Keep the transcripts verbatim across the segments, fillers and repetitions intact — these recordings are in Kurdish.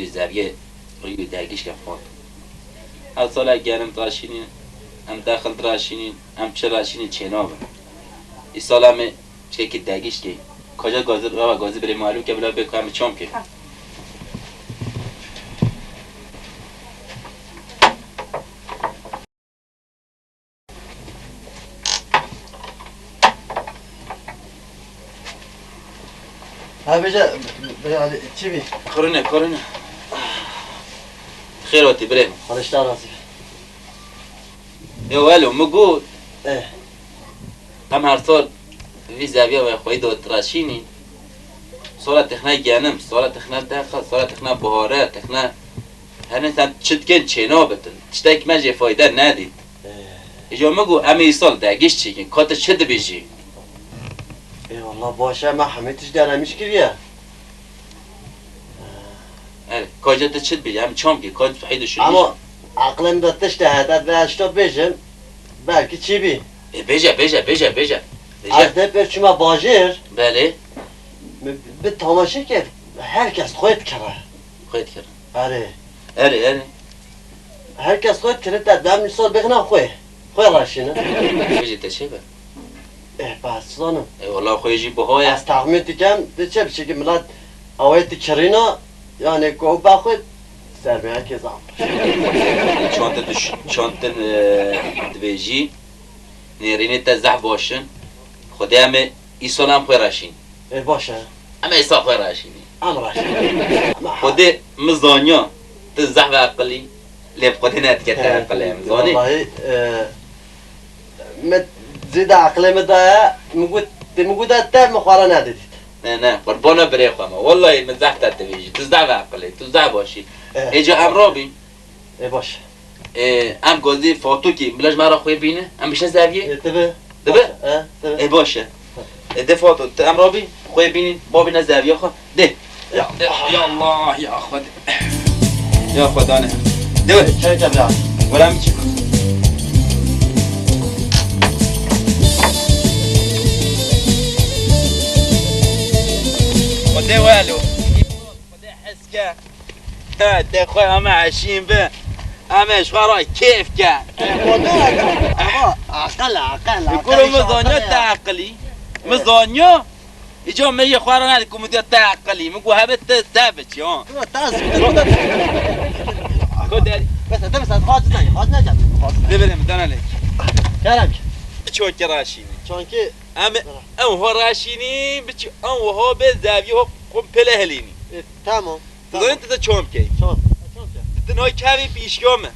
Zeviyê rûyê dergîş ke Fato. Her sala genim diraşînî, em dexin diraşînî, em çi raşînî çênabin. Îsala me çekî dergîş kê. Kaja gazir, rava gazir birê malû ke bila bê ku em çom kê. Ha, bêje, bêje, çi bî? Korone, korone. Xêr hatî birê min. Xwedê ji te razî be. Yo, welo, min got, Eh. Em her sal vî zeviya we xweyî dot raşînî. Sala texne genim, sala texne dexa, sala texne buhare, texne Hene sen çi dikin çênabitin. Tiştek me jê fayde nedît. Ee. Îca min got, em ê îsal dergîş çêkin. Ka tu çi dibêjî? Ê wallah baş e, me hemî tişt denemiş kiriye. Erê, ka ca tu çi dibêjî? Em çam kê, ka tu heyde şûnî. Ama aqlê min de tişt heye, ez tişta bêjim, belkî çî bî. Ê, bêje, bêje, bêje, bêje. Bêje. Ez dê pêr çûme bajêr. Belê. Bi, bi tamaşe kir, her kes xwe dikire. Xwe dikire. Erê. Erê, erê. Her kes xwe dikire, te dem îsal bêxine xwe. Xwe raşîne. Xwe jî te çê be? Eh, bes zanim. E, wala xwe jî buha ye. Ez texmîn dikem, di çe biçîkî milet awê dikirîna, yani ku be xwe sermeyekê zam. Çantin tu ş-, çantin, e, dibêjî, nêrînê te zehf baş in. Xwedê em ê îsal em xwe raşîn. Ê, baş e. Em ê îsal xwe raşînî. Em raşîn. Xwedê min zaniya, tu zehf eqilî, lê bi Xwedê ne dike te eqil e, em zanî. Wallahî, e, min zêde eqilê min daye, min got, te min got te min xwe re nedidît. Ne, ne, qurbana birê xwe me. Wallahî min zehf te dibêjî. Tu zehf eqil î, tu zehf baş î. E. Êca em rabîn. Ê baş. Ê, em gazî Fatokî, bila ji me re xwê bîne, em bişne zeviyê? Ê, dibe. Dibe? Baş e, e, dibe. Ê, baş e. Ê, de Fato, tu em rabî, xwê bînî, babîne zeviya xwe. De. Ya. Ya Allah, ya Xwedê. Ya Xwedane. De were. Çay te bira. Were em çi? Xwedê welo. Xwedê hes ke. He, te xwe ame eşîn bi. Ame ji xwe re kêf ke. Ama aqil, aqil, aqil. Kuro min zanya te aqilî. Min zanya. Îca min yê xwe re nedi ku min diya te aqilî. Min got hebe te, te biçî, ha. Ko der. Bes, te bes, xaç ne, xaç ne, xaç ne. De bere min, dana lê. Kerem. Çonki raşînî. Çonki. Em, em ho raşînî, biçî, em ho be zevî ho kum pele helînî. E, tamam. Tu zanî tu, tu çom key? Çom. Çom key. Tu, tu niha kevî pîşkiya min.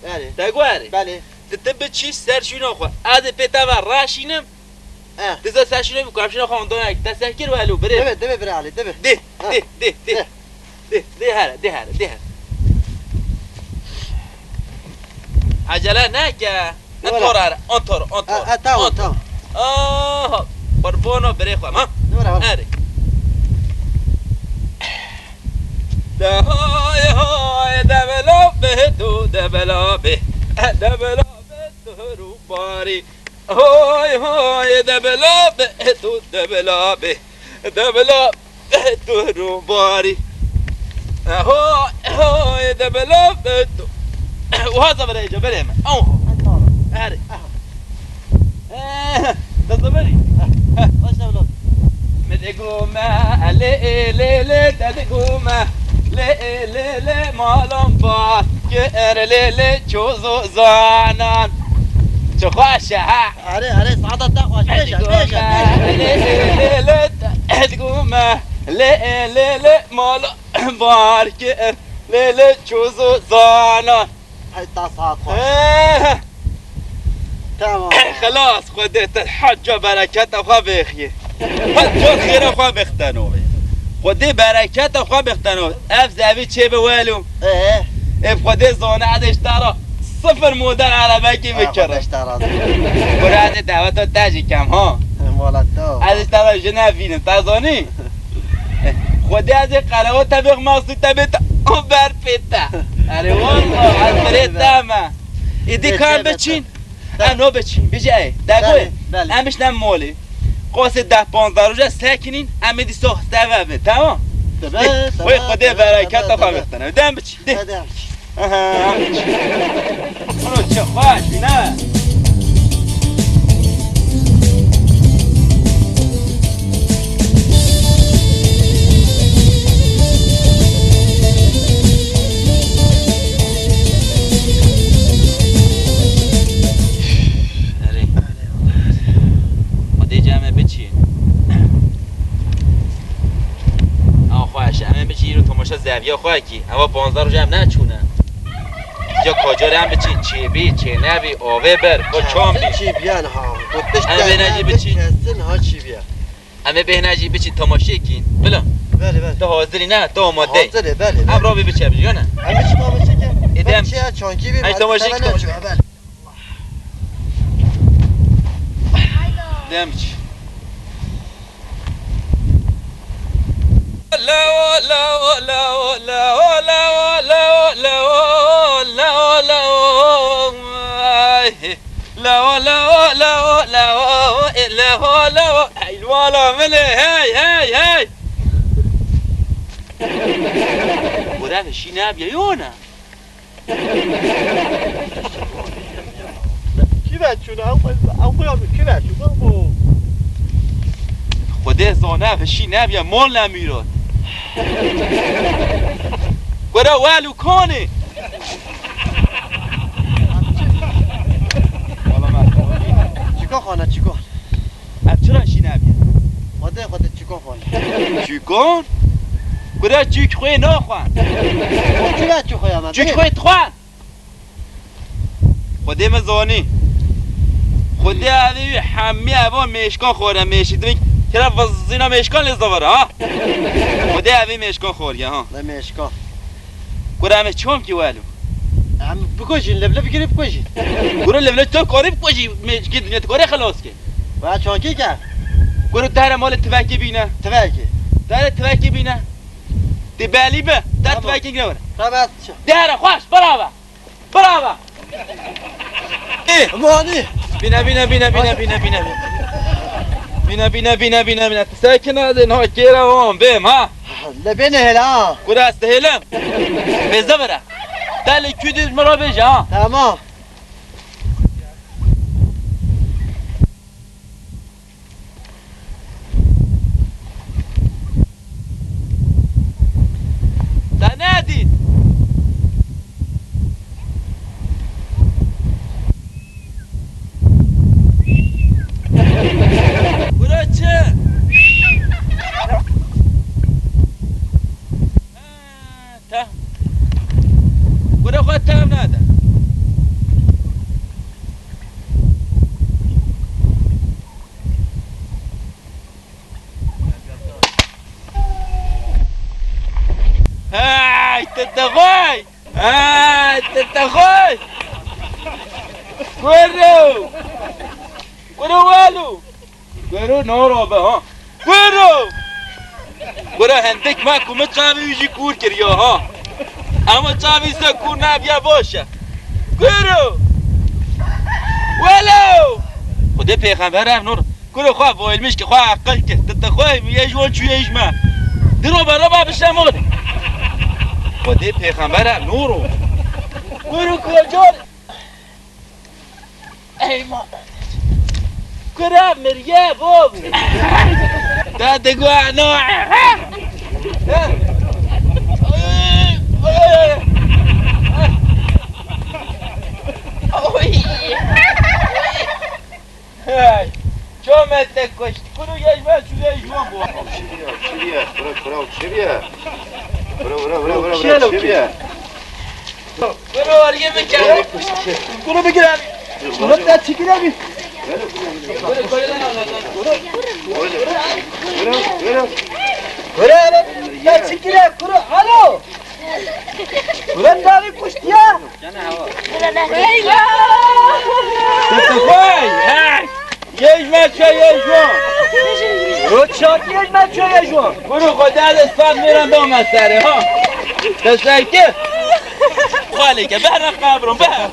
Belê. Te got erê. Belê. Tu, tu biçî ser şûna xwe. Ez ê pê te ve raşînim. Eh. Tu zê ser şûna bî, ku em şûna xwe ondan ek. Te seh kir welo, birê. Dibe, dibe, birê Elî, dibe. Dê, dê, dê, dê. Dê, dê here, dê here, dê here. Ecele neke. Wala. Antor here, antor, antor. Ha, ha, tamam, tamam. Aha, qurbana birê xwe, ha? Wala, wala. Here. De hay hay, de bela be tu, de bela be. De bela be tu ru bari. Hoy hoy, de bela be tu, de bela be. De bela be tu ru bari. Hoy hoy, de bela be tu. Waza bere, berê me. Aw. Hadi. Eh, da zaberi. Başla oğlum. Me de gome, le, le, le, de de gome. Le, le, le, malam ba. Ke er le, le, çozo zanan. Çok hoş ha. Are, are, saada te xweş. Beje, beje, beje. Lê, lê, lê, lê, digome. Lê, lê, lê, mal bar kir. Lê, lê, çû zana. Hey, ta saat xweş. Eh. Tamam. Xelas, Xwedê te hecca bereketa xwe bêxiye. Hecca xêra xwe bêxteno. Xwedê bereketa xwe bêxteno. Ev zevî çê bi welo. Ee? Ê Xwedê zane ez ê ji te re sifir model erebekî bikirim. Xwedê ji te razî. Xwedê ez ê daweta te jî kem, ha? Wala to. Ez ê ji te re jin nevînim, te zanî? Xwedê ez ê qerewa te bêxim, astû te bê te ber pê te. Erê wallah, ez birê te me. Êdî ka em biçîn. Em no biçîn, bêje ey. Degoyê. Belê, belê. Em bişne molê. Qasê deh panzdeh roje sekinîn, em ê dîsa seve bin, tamam? Be, Wê be, Xwedê be, bereketa be, xwe be. Girtine. Dem biçî. De. Be, dem biçî. Aha, dem biçî. Kuro çi xweş, ne? Erê. Xwedê cem e biçî. Ew xweş e. Em ê biçî îro temaşa zeviya xwe kî. Ewa panzdeh roj em neçûne. Ya kacar em biçî çêbî, çênebî, avê ber, xwe çan bî. Çêbiyan ha. Gotiş Em ê bêhna jî biçî. Kesin ha çêbiya. Em ê bêhna jî biçî temaşê kî. Bila. Belê, belê. Tu hazirî ne? Tu amade. Hazirê, belê, belê. Em rabî biçe bijî, ne? Em biçî temaşê ke. Ê, dem. Çi ya, çankî bî. Ay, temaşê kî, temaşê. Belê. Dem çi? Lawo, lawo, lawo, lawo, lawo, lawo, lawo, lawo, lawo, lawo, lawo, ay. Lawo, lawo, lawo, lawo, e, lawo, lawo. Hey, wala min e, hey, hey, hey. Gure mi şî nabiye, yona. Kî ve çûne? Ew xwe, ew xwe ya kî ve çûne? Bo. Xwedê zane, hişî nebiye, mol nemîrot. Gure wel û kanê. Çiko xane, çiko. Ev çira şî nebiye? Xwedê, xwedê çiko xwe. Çikon? Gure çik xwe naxwe. Çi ve çi xwe ya me? Çik xwe dixwe. Xwedê me zanî. Xwedê evê wî hemî eva mêşkan xware, mêşî. Dimik kira vizîna mêşkan lê zavara, ha? Xwedê evê mêşkan xwariye, ha? Ne mêşkan. Gure em ê çi bikî welo? Em bikujin, levle bigirî bikujin. Gure levle tu karî bikujî, mêşkê dinya tu karî xelas kî. Ve çankî ke? Gure dere malê tivekî bîne. Tivekî. Dere tivekî bîne. Di belî be, der tivekî gire were. Tamam. Dere xweş, bravo. Bravo. Ê! Mani. Bîne, bîne, bîne, bîne, bîne, bîne. Bîne, bîne, bîne, bîne, bîne. Sekine de, no, kêre wan bêm, ha? Le bêne hela, ha. Kura ez dihêlim. Bêze vere. Te li kû dî ji min re bêje, ha. Tamam. Te nedît. Kuro çi? Te. Gure xwe tev nade. Hey, te te xwey! Hey, te te xwey! Kuro! Kuro welo! Guro nara be ha. Guro! Guro hendik me ku min çavê wî jî kûr kiriya ha. Ama çavê se kûr nebiya baş e. Guro! Welo! Xwedê pêxember ev nur. Guro xwe voyilmiş ki xwe aqil ki. Tete xwe ye ji wan çûye ji me. Diro be reba bişemon. Xwedê pêxember ev nur o. Guro kocar. Ey ma. Kura miriye bab. Da de gwa no. Oy. Ço me te kuşt. Kuru yeş me şuraya yuva bu. Çiriye, çiriye. Bırak, bırak, çiriye. Bırak, bırak, bırak, bırak, çiriye. Kuru arıya mı geldi? Kuru bir gir abi. Kuru da çekil abi. Kuru, kuru. Kuru, kuru. Kuru, kuru. Ya çekil abi, kuru. Alo. Kuru da bir kuşt ya. Hey! Hey! Yeş me çe yeş me. Ro çak yeş me çe yeş me. Kuru xwe de sat miran da me sere ha. Teşekkür. Xalike, behra kabron, behra.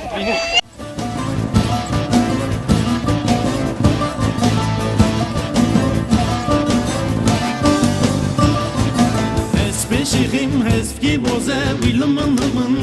Wî limin limin